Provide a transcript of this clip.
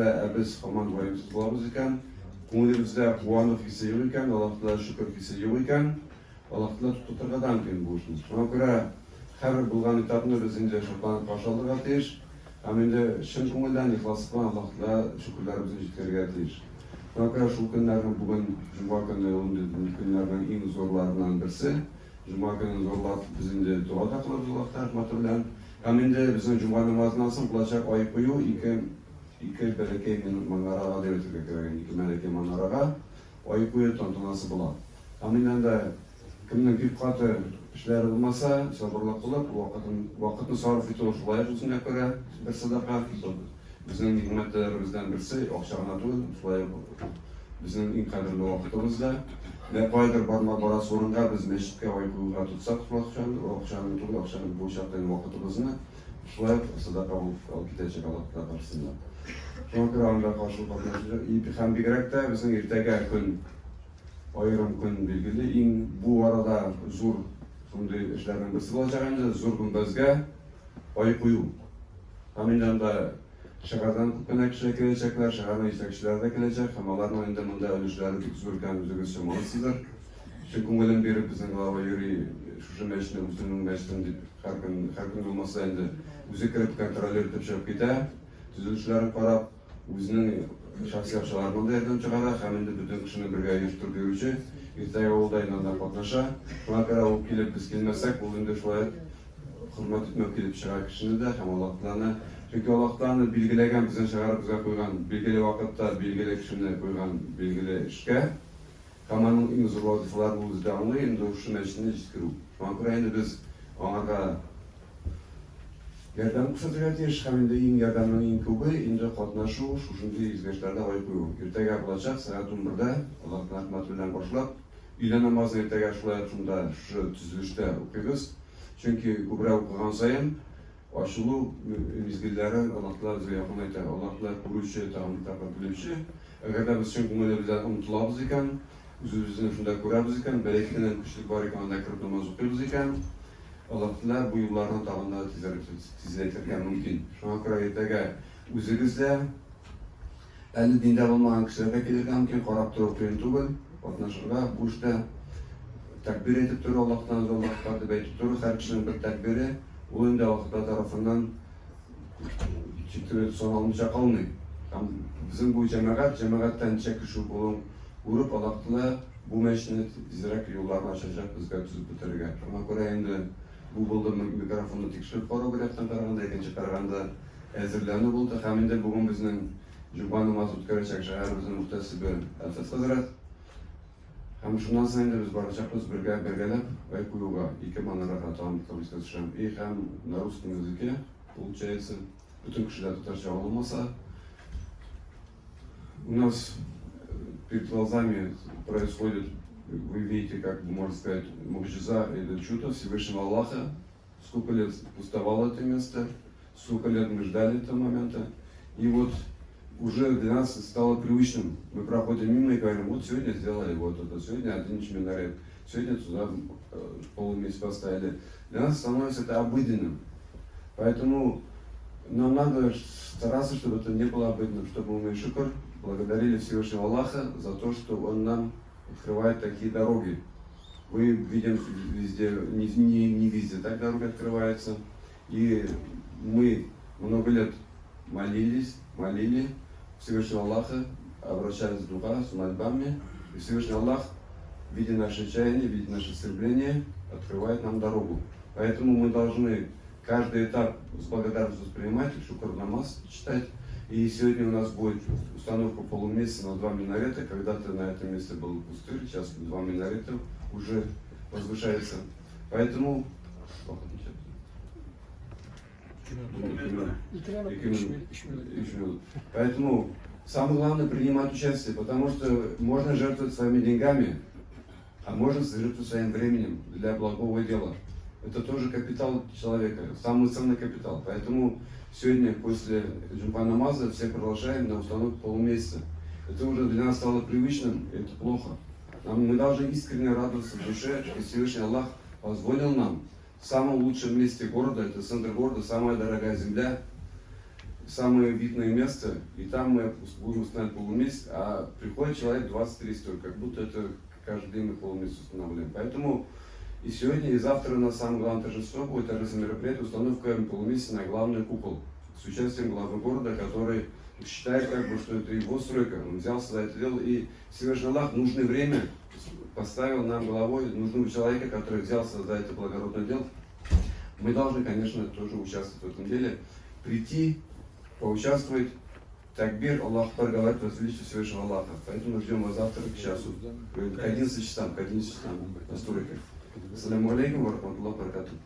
Ә без һаман ваемсыз булабыз икән, күңелебездә куану хисе юк икән, Аллаһ Тәгалә шөкер хисе юк икән, Аллаһ Тәгалә туктатырга да мөмкин бу эшне. Шуңа күрә һәрбер булган этапны без инде шатланып каршы алырга тиеш һәм инде чын күңелдән, ихласлык белән Аллаһ Тәгалә шөкерләребезне җиткерергә тиеш. Шуңа күрә шул көннәрнең бүген җомга көне ул инде көннәрнең иң зурларыннан берсе. Җомга көнен зурлап без инде дога да кылабыз Аллаһ рәхмәте белән. Һәм инде безнең җомга намазыннан соң булачак ай кую ике ике бәләкәй манарага дип әйтергә кирәк инде, ике бәләкәй манарага ай кую тантанасы була. Һәм инде анда кемнең бик каты эшләре булмаса, сабырлык кылып, вакытын вакытны сарыф итү шулай ук үзенә күрә бер садака. Безнең нигъмәтләребездән берсе, акча гына түгел, шулай ук безнең иң кадерле вакытыбыз да. Менә каядыр барма барасы урынга без мәчеткә ай куюга тотсак шул акчаны, акчаны түгел, акчаны бу чакта инде вакытыбызны шулай ук садака булып алып китәчәк Аллаһ Тәгалә каршысында. Шуңа күрә анда каршы катнашучы һәм бигрәк тә безнең иртәгә көн аерым көн билгеле. Иң бу арада зур шундый эшләрнең берсе булачак инде, зур гөмбәзгә ай кую. Һәм инде анда шәһәрдән күп кенә кешеләр киләчәкләр, шәһәрнең җитәкчеләре дә киләчәк һәм аларның инде монда өлешләре бик зур икәнен үзегез чамалыйсыздыр. Чын күңелен биреп безнең глава йөри, шушы мәчетне үземнең мәчетем дип һәр көн, һәр көн булмаса инде, үзе кереп контролер итеп чыгып китә, төзелешләрен карап, үзенең шәхси акчаларыннан да ярдәм чыгара һәм инде бөтен кешене бергә оештырып йөрүче, иртәгә ул да инде анда катнаша. Шуңа күрә ул килеп, без килмәсәк, ул инде шулай ук Хөрмәт итмәү килеп чыга кешене дә һәм Аллаһ Тәгаләне. Чөнки Аллаһ Тәгаләне билгеләгән, безне чыгарып безгә куйган билгеле вакытта билгеле кешене куйган билгеле эшкә. Һәм аның иң зур вазыйфаларын ул үзе дә аңлый, инде шушы мәчетне җиткерү. Шуңа күрә инде без аңарга ярдәм күрсәтергә тиеш һәм инде иң ярдәмнең иң күбе инде катнашу шушындый изге эшләрдә ай кую. Иртәгә булачак сәгать 11дә Аллаһның рәхмәте белән башлап, өйлә намазын иртәгә шулай ук шунда шушы төзелештә укыйбыз. Чөнки күбрәк укыган саен ачылу мизгелләре Аллаһ Тәгалә безгә якынайта. Аллаһ Тәгалә күрүче, тагын бер тапкыр белүче. Әгәр дә без чын күңелебездән омтылабыз икән, үзебезне шунда күрәбез икән, бәләкәй генә мөмкинчелек бар икән, анда кереп намаз укыйбыз икән, Аллаһ Тәгалә бу юлларны тагын да тизләтергә мөмкин. Шуңа күрә иртәгә үзегез дә, Әле диндә булмаган кешеләр дә килергә мөмкин, карап тору кыен түгел, катнашырга бу эштә тәкбир әйтеп тору, Аллаһтан зур Аллаһ дип әйтеп тору, һәр кешенең бер тәкбире, ул инде Аллаһ тарафыннан чиктүре саналмыйча калмый. Һәм безнең бу җәмәгать, җәмәгатьтә ничә кеше булуын күреп, Аллаһ Тәгалә бу мәчетне тизрәк юлларын ачачак безгә төзеп бетерергә. Шуңа күрә инде бу булды микрофонны тикшереп карау бер яктан караганда, икенче караганда әзерләнү булды һәм инде бүген безнең җомга намазы үткәрәчәк шәһәребезнең мөхтәсибе Әлфәт хәзрәт. Һәм шуннан соң инде без барачакбыз бергә бергәләп ай куюга, ике манарага тагын бер тапкыр искә төшерәм. И һәм на русском языке, получается, бөтен кеше дә татарча аңламаса, у нас перед глазами происходит, вы видите, как можно сказать, мугджиза или чудо Всевышнего Аллаха. Сколько лет пустовало это место, сколько лет мы ждали этого момента. И вот уже для нас стало привычным. Мы проходим мимо и говорим, вот сегодня сделали вот это, сегодня один минарет, сегодня туда полумесяц поставили. Для нас становится это обыденным. Поэтому нам надо стараться, чтобы это не было обыденным, чтобы мы, шукр, благодарили Всевышнего Аллаха за то, что Он нам открывает такие дороги. Мы видим везде, не везде так дороги открываются. И мы много лет молились, молили Всевышнего Аллаха, обращались в духа с мольбами. И Всевышний Аллах, видя наше чаяние, видя наше стремление, открывает нам дорогу. Поэтому мы должны каждый этап с благодарностью воспринимать, шукр намаз читать. И сегодня у нас будет установка полумесяца на 2 минарета. Когда-то на этом месте был пустырь, сейчас 2 минарета уже возвышается. Поэтому... Поэтому самое главное принимать участие, потому что можно жертвовать своими деньгами, а можно жертвовать своим временем для благого дела. Это тоже капитал человека, самый ценный капитал. Поэтому сегодня после джумпа намаза все приглашаем на установку полумесяца. Это уже для нас стало привычным, и это плохо. Мы должны искренне радоваться в душе, что Всевышний Аллах позволил нам в самом лучшем месте города, это центр города, самая дорогая земля, Самое видное место, и там мы будем устанавливать полумесяц, а приходит человек 20-30 только, как будто это каждый день мы полумесяц устанавливаем. Поэтому и сегодня, и завтра у нас самое главное торжество будет, торжественное мероприятие, установка полумесяца на главный купол с участием главы города, который считает, как бы, что это его стройка, он взялся за это дело, и Всевышний Аллах в нужное время поставил нам головой нужного человека, который взялся за это благородное дело. Мы должны, конечно, тоже участвовать в этом деле, прийти, поучаствовать. Такбир, Аллах Акбар говорит, возвеличить Всевышнего Аллаха. Поэтому ждем вас завтра к часу, к 11 часам, к 11 часам на стройках. Ассаляму алейкум ва рахматуллахи ва баракатух.